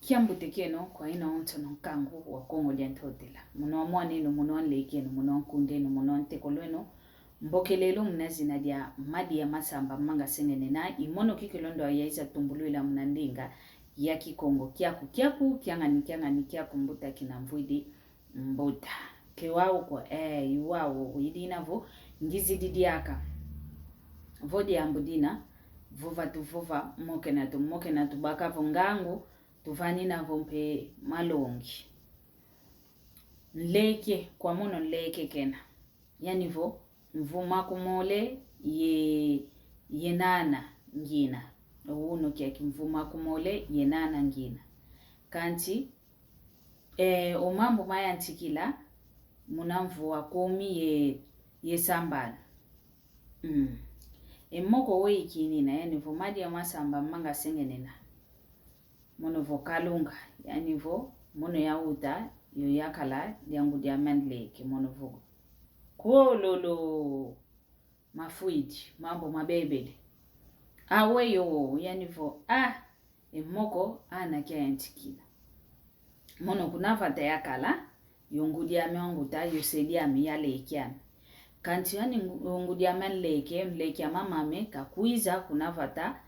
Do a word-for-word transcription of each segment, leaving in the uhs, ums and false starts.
Kiambu tekeno kwa ina onsono nkangu wa Kongo dia Ntotela. Muno wa mwaneno, muno wa nlekeno, muno wa nkundeno, muno wa ntekolweno. Mbokelelo muna zina dia Madia Masamba Manga Sengenena, i mono kikilu ndo yaiza tumbulwila muna ndinga ya Kikongo. Kiaku, kiaku, kiangani, kiangani, kiaku mbuta kina mvwidi mbuta. Ke wau ko, eh, i wau, i dina vo, ngizidi diaka. Vo diambu dina, vova tuvova, mokena tu, mokena tubaka vo ngangu, tuvanina vo mpe malongi. Nleke, kwa mono nleke kena. Yani vo, mvu makumole ye, ye nana ngina. Owuno kiaki mvu makumole ye nana ngina. Kansi, eh, o mambu mayantikila muna mvu wa kumi ye, ye sambanu. Mm. E moko weyi kinina, yani vo Madia Masamba Manga Sengenena. Mono vo Kalunga, yani vo, mono yawuta, yo yakala, diangu diame a nleke, mono vo. Kwololo, mafwidi, mambu mabebele. Aweyi yo, yani vo, ah, e moko, ana kiayantikila. Mono kuna vata yakala, yo ngudi ame wa mbuta, yo se diame, ya leki ame. Kansi yani ngu-, ngudi ame a nleke, nleke a mama ame, kakwiza kuna vata,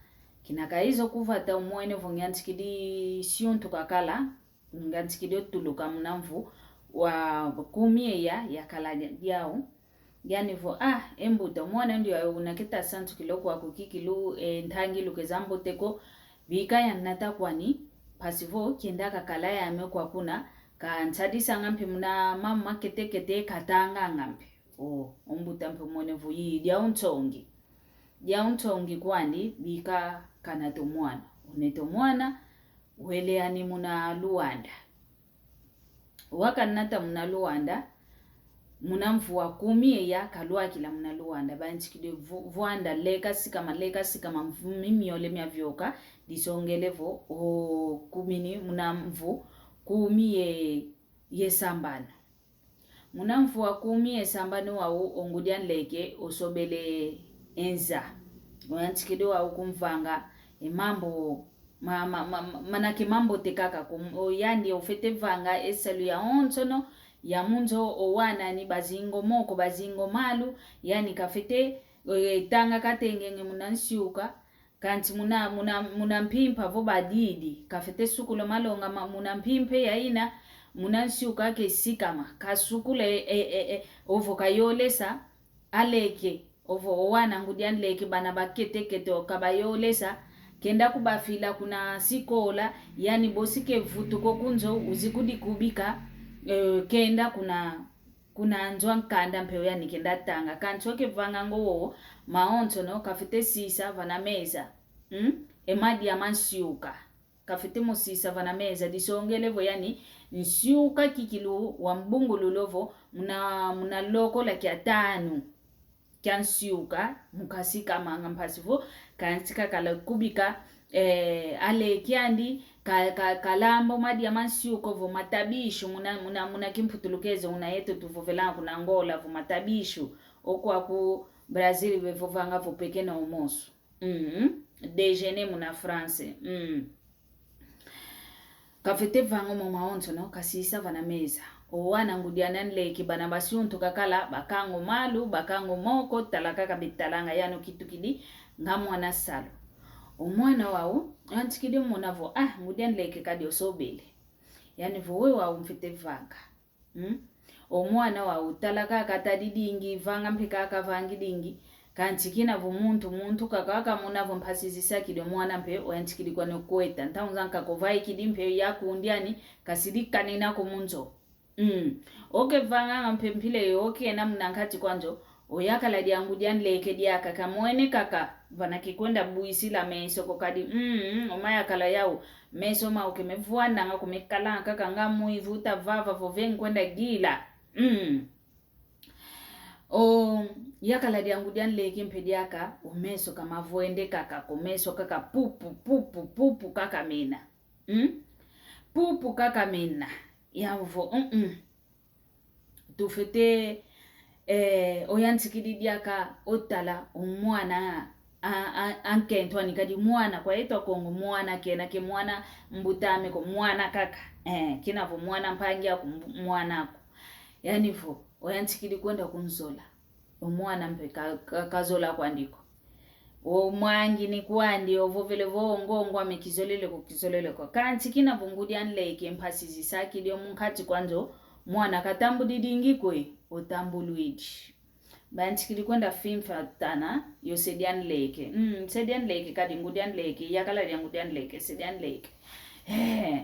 kina kaiza ku vata umwene vo ngiantikidi siuntu kakala, ngiantikidi otuluka muna mvu wa kumi ye ya, yakala dia-, diau. Yani vo, ah, e mbuta, mwana ndio una keta santu kilo kwa kukikilu, e, ntangi lukeza mbote ko, bika yanata kwani, mpasi vo, kenda kakala yame kwa kuna, kansadisanga mpe muna mama ketekete katanganga mpe. O, o mbuta mpe mwene vo, yi, diau nsongi. Diau nsongi kwandi, bika kanata o mwana. Unata o mwana, wele yani muna Luanda. Wakanata muna Luanda, muna mvu wa kumi ye ya kalwakila muna Luanda, bayantikidi vu-, vwanda leka sikama, leka sikama mvu mimiole miavioka, disongele vo, o kumini muna mvu kumi ye, ye sambanu. Muna mvu wa kumi ye sambanu wau o ngudi a nleke osobele e nza. Oyantikidi wau kumvanga e mambu ma, ma, ma, ma, manake mambote kaka ko, o yandi ofete vanga e salu yawonsono ya mu nzo, o wana ni bazinga o moko, bazinga o malu, yani kafete, e, tanga katengenge muna nsiuka, kansi muna, muna, muna mpimpa vo badidi, kafete sukula o malonga ma, muna mpimpa ya ina, muna nsiuka ke sikama, kasukula e, e, e, e, ovo kayolesa, a leke, ovo o wana ngudi a nleke bana baketekete o kabayolesa, kenda kubafila kuna sikola, yani bosi ke vutuka o ku nzo, uzi kudikubika, eh, kenda kuna, kuna nzo a nkanda mpe o yani kenda tanga. Kansi o kevanga ngo wowo, mawonsono, kafete sisa vana meza. Hmm? E madia ma nsiuka. Kafete mo sisa vana meza, disongele vo yani, nsiuka kikilu wambungulula ovo, muna, muna lokola kiatanu kia nsiuka, mu kasikamanga mpasi vo, kansi kakala kubika, eh, a leke andi, ka, ka, kalamba o madia ma nsiuka ovo matabicho, muna, muna, muna kimputulukese una yeto tuvovelanga kuna Angola ovo matabicho, o kwaku Brazil bevovanga vo pequeno almoço. Mm. Déjeuner muna France. Mm. Kafete vanga mo mawonsono, kasisa vana meza. O wana ngudi andi a nleke bana basiuntu kakala, bakanga o malu, bakanga o moko, tala kaka betalanga, yani okitukidi, nga mwana salu. O mwana wau, yantikidi mona vo, ah, ngudi a nleke kadi osobele. Yani vo we wau mfete vanga. Hmm? O mwana wau tala kaka tadi dingi, vanga mpe kaka vangi dingi. Kansi kina vo muntu, muntu kaka wakamona vo mpasi zisakidi o mwana mpe, oyantikidi kwani okweta. Ntangu zankaka ovaikidi mpe yakundi yani, kasidi kanina ko mu nzo. Hmm. O kevanganga mpe mpila yo, o kena muna nkati kwa nzo, oyakala diangu dia nleke diaka, kamwene kaka, vana kikwenda bwisila meso ko kadi, mm, mm, o mayakala yau, meso mau kemevwananga ko, mekalanga kaka nga mwivi uta vava vo ve nkwenda gila. Mm. O yakala diangu dia nleke mpe diaka, o meso kamavwende kaka ko, meso kaka pupu, pupu, pupu kaka mena. Mm? Pupu kaka mena. Yau vo, mm, mm. Tufete, eh, oyantikidi diaka otala o mwana a, a, ankento ani kadi mwana kwa yeto Akongo, mwana kena ke mwana mbuta ame ko, mwana kaka. Eh, kina vo mwana mpangi aku, mbu-, mwana aku. Yani vo, oyantikidi kwenda kunzola. O mwana mpe ka, ka, kazola kwandi ko. Omwangini kwandi, ovovele vo ngongwa me kizolele ko, kizolele ko. Kanti kina vo ngudi anleke mpasi zisakidi o munkati kwa nzo, mwana katambudidingi kwe, otambulwidi. Bantikidi kwenda fimfitana, yo se dianleke. Mm, se dianleke, kadi ngudi anleke, yakala dia ngudi anleke, se dianleke. Eh.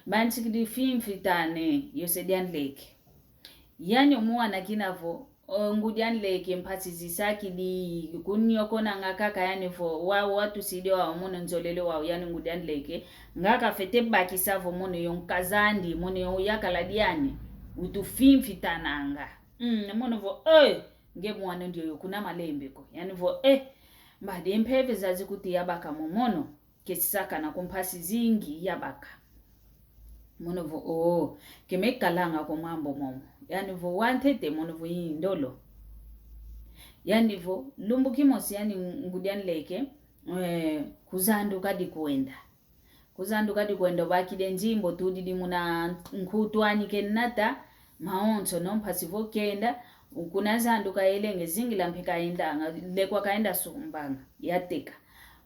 Bantikidi fimfitane, yo se dianleke. Yani o mwana kina vo, o, ngudi anleke mpasi zisakidi, kuniokonanga kaka yani vo, wa, watusidi wa mono nzolele wa, yani ngudi anleke. Nga kafete bakisa vo mono yo nkaz'andi, mono yo yakala diani, utufimfitananga. Mm, mono vo, eh, nge mwana ndioyo kuna malembe ko. Yani vo, eh, mbadi e mpeve zazi kuti yabaka mo mono. Kesisakana ko mpasi zingi yabaka. Mono vo, oh, ke mekalanga ko mambu momo. Yani vo wantete, mono vo i ndolo. Yani vo, lumbu kimosi yani ngudi anleke, eh, kuzandu kadi kwenda. Kuzandu kadi kwenda obakidi e nzimbu, tudidi muna nkutu ani kenata, mawonsono mpasi vo kenda, kuna zandu kayelenge zingila mpe kaendanga, lekwa kaenda sumbanga, yateka.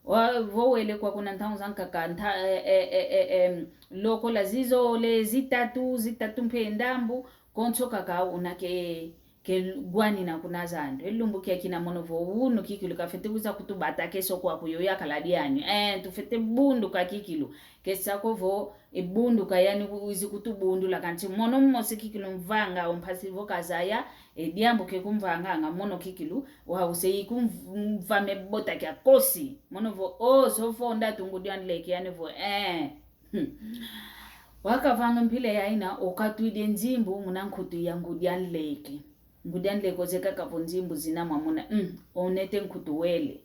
Wa, vo wele kwa kuna ntangu zankaka, nta, eh, eh, eh, eh, em, lokola zizole, zitatu, zitatu mpe ndambu, konso kaka una ke, ke gwanina kuna zandu. E lumbu kiakina mono vo unu kikilu kafete kwiza kutubata keso kwaku yo yakala diani. Eh, tufete bunduka kikilu. Kesa ko vo, e bunduka yani wizi kutubundula kanti mono mosi kikilu mvanga, o mpasi vo kazaya, e diambu ke kumvanganga mono kikilu, wa use i kumv-, mva me bota kia kosi. Mono vo, oh, so vo ndatu ngudi anleke yani vo, eh. Hmm. Wakavanga mpila yaina, okatwidi e nzimbu muna nkutu ya ngudi anleke. Ngudi anleke ozeye kaka vo nzimbu zina mwamuna, mm, onete nkutu wele.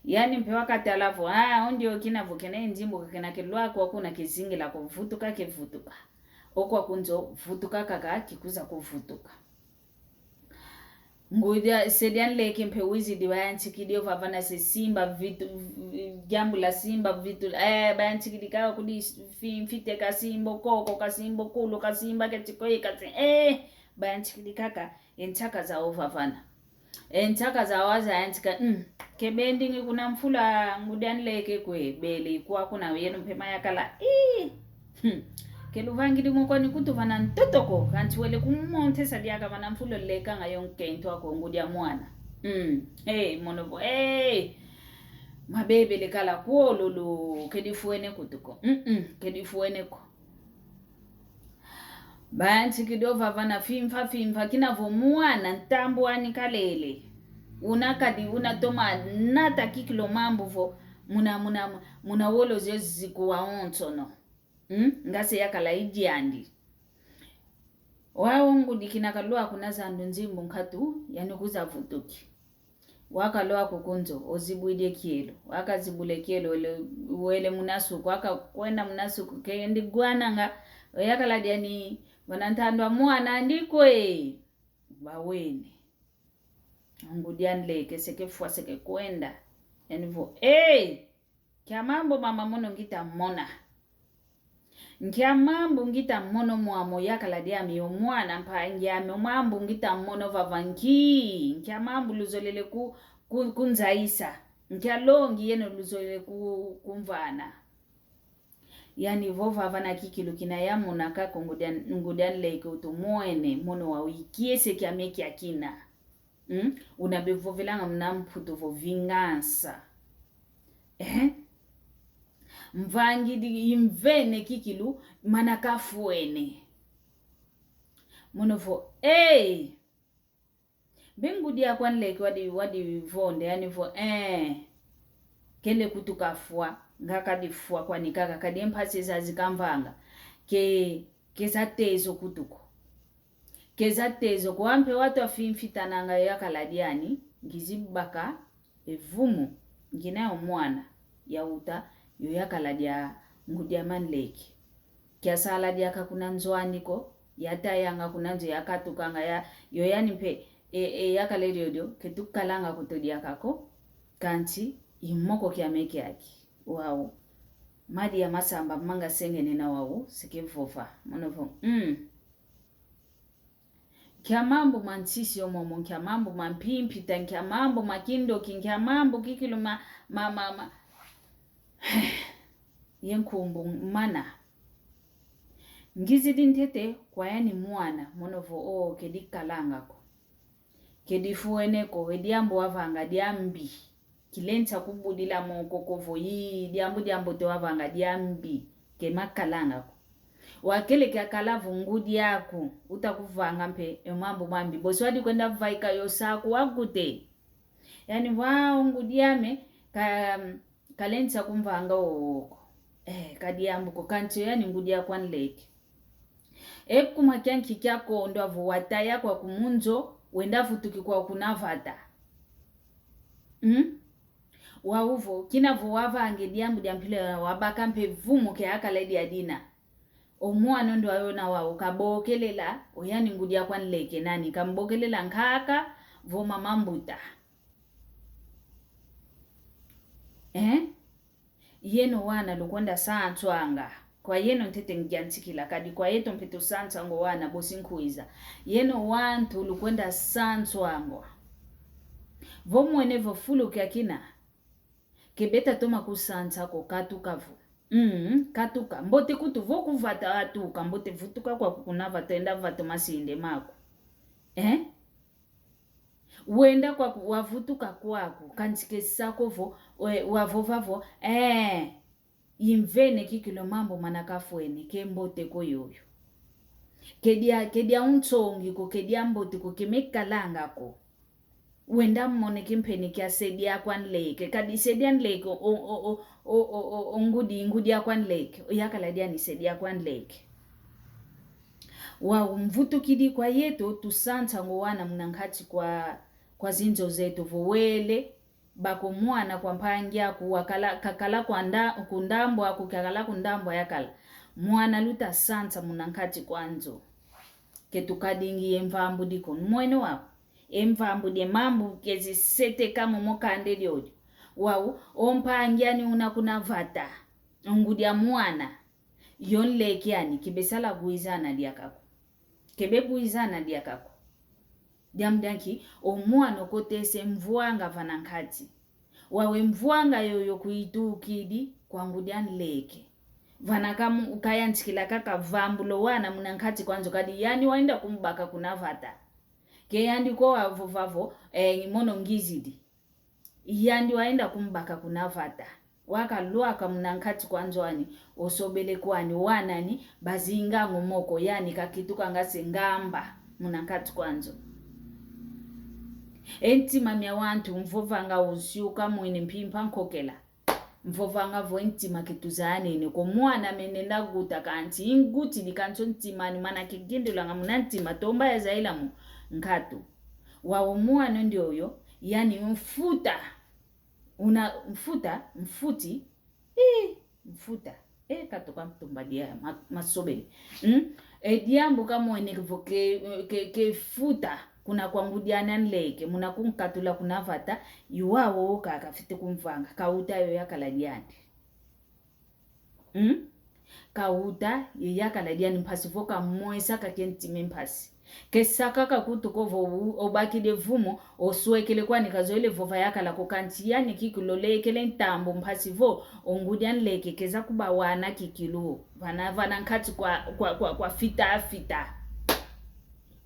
Yani mpe wakatala vo, ah, o ndioyo kina vo kena e nzimbu kakena kelwa kwa kuna kizingila ko vutuka kevutuka. O kwaku nzo vutuka kaka kikwiza kuvutuka. Ngudi a-, se dianleke mpe wizidi bayantikidi ovavana se simba vitu, diambu la simba vitu, eh, bayantikidi kaka kudi fimfite kasimba o koko, kasimba o kulu, kasimba ketiko ye kasi, eh, bayantikidi kaka, e ntaka zau ovavana. E ntaka zau azayantika, mm, ke bendingi kuna mfula ngudi anleke kwe, bele ikwa kuna yeno mpe mayakala, ii. Hmm. Ke luvangidi mukoni kutuvana ntoto ko, kanti wele kumontesa diaka vana mfula olekanga yo nkento aku ngudi a mwana. Mm. Eh, mono vo, eh. Mabebele kala kwololo, ke difwene kutu ko. Mm-mm, ke difwene ko. Bayantikidi ovavana fimfa fimfa, kina vo mwana ntambu ani kalele. Una kadi, una toma nata kikilu mambu vo, muna, muna, muna wolo zio zikuwa onsono. Mm? Nga se yakala i diandi. Wau ngudi kina kalwa kuna zandu nzimbu nkatu, yani kwiza vutuki. Wakala aku kunzo, ozibwidi e kielo. Wakazibula e kielo, wele, wele muna suku, wakakwenda muna suku, kendi gwananga, oyakala diani, vana ntandu a mwana andi kwe. Bawene. Ngudi anleke se kefwa se kekwenda. Yani vo, eh! Nkia mambu mama mono ngita mona. Nkia mambu ngita mono mwamo yakala diami o mwana mpangi ame, o mambu ngita mono vava nki. Nkia mambu luzolele ku, ku, kunzaisa. Nkia longi yeno luzolele ku, kumvana. Yani vo vavana kikilu kina yamona kaka ngudi an-, ngudi anleke utumwene, mono wau i kiese kiame kiakina. Mm? Una bevovelanga muna Mputu vo vingança. Eh? Mvangidi imvene kikilu, mana kafwene. Mono vo, eh! Be ngudi aku anleke wadi, wadi vonde, yani vo, eh. Kele kutu kafwa, nga kadifwa kwani kaka, kadi e mpasi zazi kamvanga. Ke, keza tezo kutu ko. Keza tezo ko, ampe watu afimfitananga yakala diani, ngizi baka, e vumu, ngina yo mwana, yauta, yo yakala dia ngudi ame anleke. Kiasala diaka kuna nzo ani ko, yatayanga kuna nzo yakatukanga ya, yo yani mpe, e, e, yakala diodio, ketukalanga kutu diaka ko. Kansi, i moko kiame kiaki. Wau. Madi ya masamba manga sengene na wau, seke vova. Mono vo, mm. Nkia mambu ma nsisi omomo, nkia mambu ma mpimpita, nkia mambu ma kindoki, nkia mambu kikilu ma, ma, ma, ma. Ye nkumbu mana. Ngizidi ntete kwa yani mwana, mono vo, o, kedi kalanga ko. Kedi fuene ko, e diambu wavanga diambi. Kilensa kubudila moko ko vo yi, diambu diambote wavanga diambi. Ke makalanga ko. Wakele kiakala vo ngudi aku, utakuvanga mpe, e mambu mambi. Bosi wadi kwenda vaika yo saku wakute. Yani wau ngudi ame, ka, kalensa kumvanga wowo ko. Eh, ka diambu ko, kansi yani ngudi aku anleke. E kuma kianki kiakondwa vo wataya kwaku mu nzo, wenda vutuki kwaku na vata. Mm? Wau vo, kina vo wavange diambu dia mpila wabaka mpe vumu ke akala dia dina. O mwana ndo ayo na wau kabokelela, o yani ngudi aku anleke nani, kambokelela nkaka, vo mama mbuta. Eh? Yeno wana lukwenda sanswanga. Kwa yeno ntete ngiantikila, kadi kwa yeto mpe tusansanga o wana bosi nkwiza. Yeno wantu lukwenda sanswanga. Vo mwene vo fulu kiakina. Ke beta toma kusansa ko, katuka vo. Mm, katuka. Mbote kutu vo ku vata watuka, mbote vutuka kwaku kuna vata, enda vata masinde maku. Eh? Wenda kwaku, wavutuka kwaku, kansi ke sa ko vo, we, wavova vo, eh, imvene kikilu mambu mana kafwene, ke mbote ko yoyo. Ke dia, ke dia unsongi ko, ke dia mbote ko, ke mekalanga ko. Wenda mone kimpeni kia se diaku anleke, kadi se dia nleke, o, o, o ngudi, ngudi aku anleke, o yakala diani se diaku anleke. Wau mvutukidi kwa yeto, tusansanga o wana muna nkati kwa, kwa zinzo zeto vo wele, baka o mwana kwa mpangi aku, wakala, kakala kwa nda, ku ndambu aku, kakala ku ndambu yakala. Mwana luta sansa muna nkati kwa nzo. Ke tukadingi ye mvambudi ko. Mwene wau. E mvambudi e mambu ke ziseteka momo kanda diodio. Wau, o mpangi ani una kuna vata. O ngudi a mwana. Yo nleke ani, ke besala kwizana diaka ko. Ke be kwizana diaka ko. Diambu dia nki, o mwana okotese mvwanga vana nkati. Wau e mvwanga yoyo kuitukidi kwa ngudi a nleke. Vana kamu, kayantikila kaka vambula o wana muna nkati kwa nzo kadi yani wayenda kumbaka kuna vata. Ke yandi ko wavova vo, eh, mono ngizidi. Yandi wayenda kumbaka kuna vata. Wakalwaka muna nkati kwa nzo ani, osobele kwani, o wana ani, bazinganga o moko, yani kakitukanga se ngamba muna nkati kwa nzo. E ntima mia wantu mvovanga onsi ukamwini mpimpa nkokela. Mvovanga vo e ntima ke tuzanene ko, mwana mene na guta kansi, ingutidi kansi o ntima ani mana kigindulanga muna ntima tomba yazaila mu nkatu. Wau o mwana ndioyo, yani mfuta. Una mfuta, mfuti, ii, mfuta. E, katuka ntumba dia ma, masobele. Mm? E diambu kamwene vo ke, ke, ke futa kuna kwa ngudi ani a nleke, muna kunkatula kuna vata, i wau kaka fiti kumvanga, kauta yo yakala diandi. Mm? Kauta ye yakala diani mpasi vo kamwesa kake ntima e mpasi. Ke saka kakutu ko vo u-, obakidi e vumu, oswekele kwani kazoele vova yakala ko kansi yani kikilu olekele ntambu mpasi vo, o ngudi a nleke keza kuba wana kikilu. Vana, vana nkati kwa, kwa, kwa, kwa fita, fita.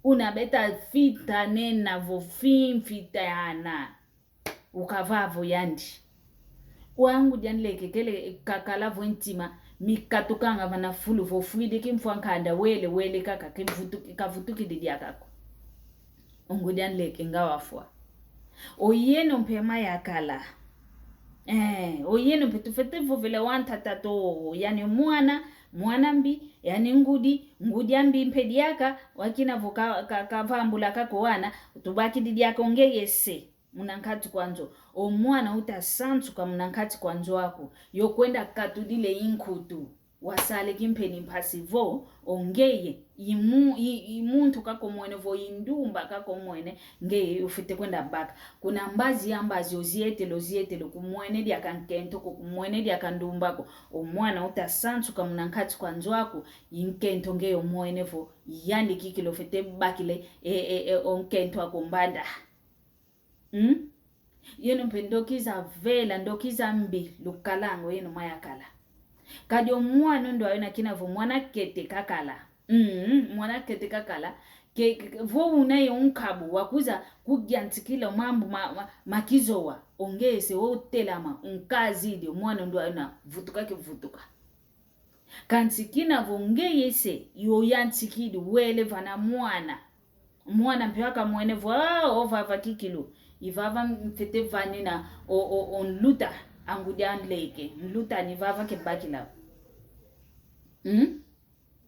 Una beta fita nena vo fi mfita yana. Ukava vo yandi. Wau ngudi a nleke kele kakala vo e ntima, mikatukanga vana fulu vo fwidi kimfwa nkanda wele, wele kaka kimvutu-, kavutukidi diaka ko. O ngudi a nleke nga wafwa. O yeno mpe mayakala. Eh, o yeno mpe tufete vovele wantata to, yani mwana, mwana mbi, yani ngudi, ngudi a mbi mpe diaka, wakina vo ka, ka, kavambula kaka o wana, tubakidi diaka o ngeye se. Muna nkati kwa nzo. O mwana uta sansuka muna nkati kwa nzo aku. Yo kwenda katudila e nkutu. Wasala kimpeni mpasi vo, o ngeye, i mu-, i, i muntu kaka omwene vo, i ndumba kaka omwene, ngeye ufwete kwenda baka. Kuna mbazi ya mbazi ozietele, ozietele, kumwene diaka nkento ko, kumwene diaka ndumba ko. O mwana uta sansuka muna nkati kwa nzo aku, i nkento ngeye omwene vo, yandi kikilu ofwete bakila, e, e, e, o nkento aku mbanda. Mm? Yeno mpe ndoki za vela, ndoki za mbi, lukalanga, yeno mwa yakala. Kadi o mwana ndo ayo na kina vo mwana kete kakala. Mm, mwana kete kakala. Ke, ke, vo una ye unkabu, wa kwiza kuyantikila mambu ma, ma, ma kizowa. O ngeye se o telama, unkazidi, o mwana ndo ayo na vutuka ke vutuka. Kansi kina vo ngeye se, yo yantikidi wele vana mwana. Mwana mpe wakamwene vo, ah, o vava kikilu. I vava mfwete vanina o, o, o nluta a ngudi a nleke. Nluta ni vava ke bakila. Hmm?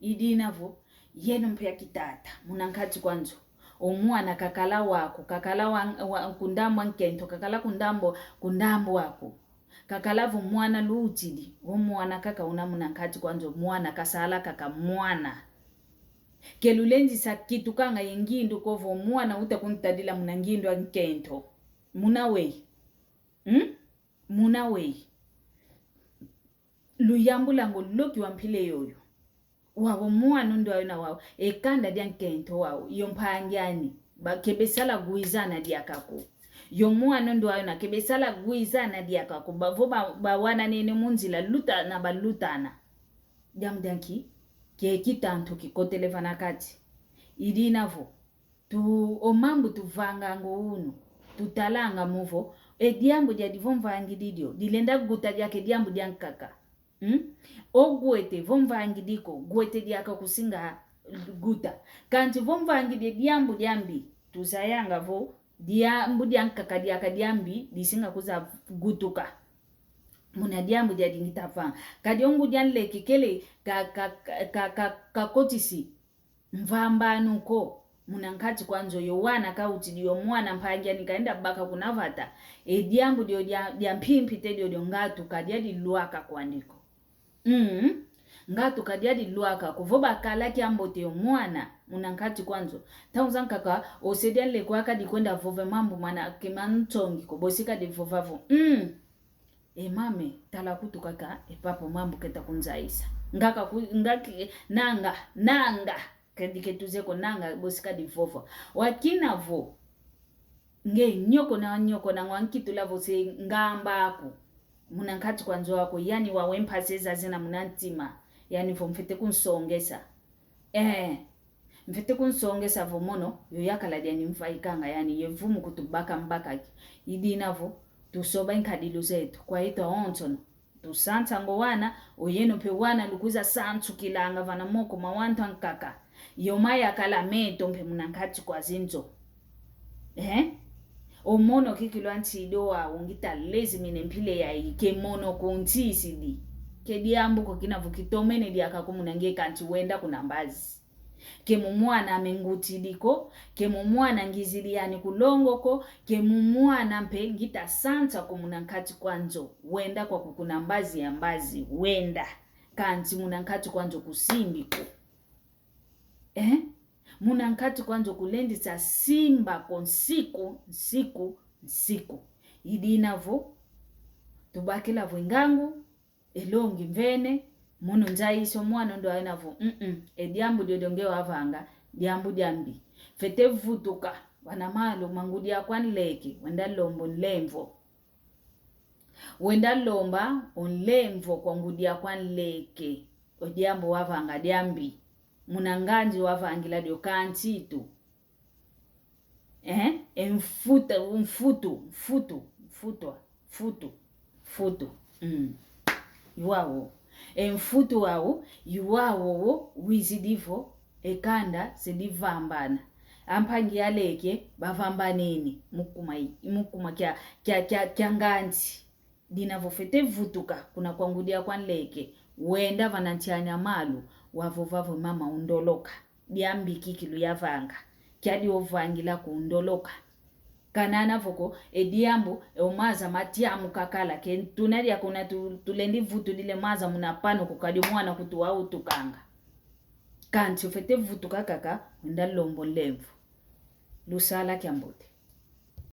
I dina vo, yeno mpe ya kitata, muna nkati kwa nzo. O mwana kakala waku, kakala wa, wa, kundambu a nkento, kakala kundambu, kundambu aku. Kakala vo mwana lutidi, vo mwana kaka una muna nkati kwa nzo, mwana kasala kaka mwana. Ke lulendi sa kitukanga ye ngindu ko vo mwana uta kuntadila muna ngindu a nkento. Muna weyi. Hmm? Muna weyi. Luyambulanga o loki wa mpila yoyo. Wau mwana ndo ayo na wau, e kanda dia nkento wau, yo mpangi ani, ba, ke besala gwizana diaka ko. Yo mwana ndo ayo na ke besala gwizana diaka ko, bavo ba, bawananene mu nzila lutana balutana. Diambu dia nki? Ke kitantu kikotele vana kati. I dina vo, tu, o mambu tuvanganga unu, tutalanga mu vo, e diambu diadi vo mvangidi dio, dilenda guta diaka e diambu diankaka. Hmm? O gwete, vo mvangidi ko, gwete diaka kusinga guta. Kansi vo mvangidi diambu diambi, tuzayanga vo, diambu diankaka diaka diambi, disinga kwiza gutuka. Muna diambu diadi ngita vanga. Kadi o ngudi a nleke kele ka, ka, ka, ka, ka, kakotisi mvambanu ko, muna nkati kwa nzo yo wana kautidi yo mwana mpangi ani kaenda baka kuna vata. E diambu dio dia, dia mpimpi te diodio ngatu kadiadi lwaka kwandi ko. Mm. Ngatu kadiadi lwaka ko vo bakala kiambote yo mwana, muna nkati kwa nzo. Ntangu zankaka, o se dia nleke wakadi kwenda vova mambu mana ke ma ntongi ko, bosi kadi vova vo. Mm. E mame, tala kutu kaka, e papa mambu keta kunzayisa. Ngaka ku, ngaki, nanga, nanga, kadi ketuzeko nanga, bosi kadi vova. Wakina vo, nge nyoko na nyoko na ngwa nkitula vo se ngamba aku. Muna nkati kwa nzo aku, yani wawe mpasi zazina muna ntima, yani vo mfwete kunsongesa. Eh, mfwete kunsongesa vo mono, yo yakala diani mvaikanga yani ye vumu kutubaka mbakaki. I dina vo, tusoba nkadilu zeto, kwa yeto awonsono. Tusansanga o wana, oyeno mpe wana lukwiza sansukilanga vana moko ma wantu ankaka. Yo mayakala meto mpe muna nkati kwa zinzo. Eh? O mono kikilu a nsidi o wau ngita lezimine mpila yayi ke mono ko nsisidi. Ke diambu ko kina vo kitomene diaka ko muna nge kansi wenda kuna mbazi. Ke mu mwana ame ngutidi ko, ke mu mwana ngizidi yani ku longo ko, ke mu mwana mpe ngita sansa ko muna nkati kwa nzo. Wenda kwaku kuna mbazi ya mbazi, wenda. Kansi muna nkati kwa nzo kusimbi ko. Eh? Muna nkati kwa nzo kulendi sa simba ko nsiku, nsiku, nsiku. I dina vo, tubakila vo e ngangu, e longi mvene, mono nzayisa o mwana ndo ayo na vo, mm, e diambu diodio nge wavanga, diambu diambi. Fwete vutuka, vana malu ma ngudi aku a nleke, wenda lomba o nlemvo. Wenda lomba o nlemvo kwa ngudi aku a nleke, o diambu wavanga diambi. Muna nganzi wavangila dio kansi tu. Eh? E mfuta, mfutu, mfutu, mfutwa, mfutu, mfutu. Mm. I wau. E mfutu wau, i wau wo wizidi vo, e kanda se divambana. A mpangi a nleke, bavambanene, mu kuma i, mu kuma kia, kia, kia, kia nganzi. Dina vo fwete vutuka, kuna kwa ngudi aku a nleke, wenda vana nsi anya malu, wavova vo mama undoloka. Diambi kikilu yavanga, kiadi ovangila kundoloka. Kanana vo ko, e diambu, e o maza matiamu kakala, ke tuna dia kuna tu-, tulendi vutudila maza muna pano ko kadi mwana kutu wau tukanga. Kansi ufwete vutuka kaka, wenda lombo lemvo. Lusala kiambote.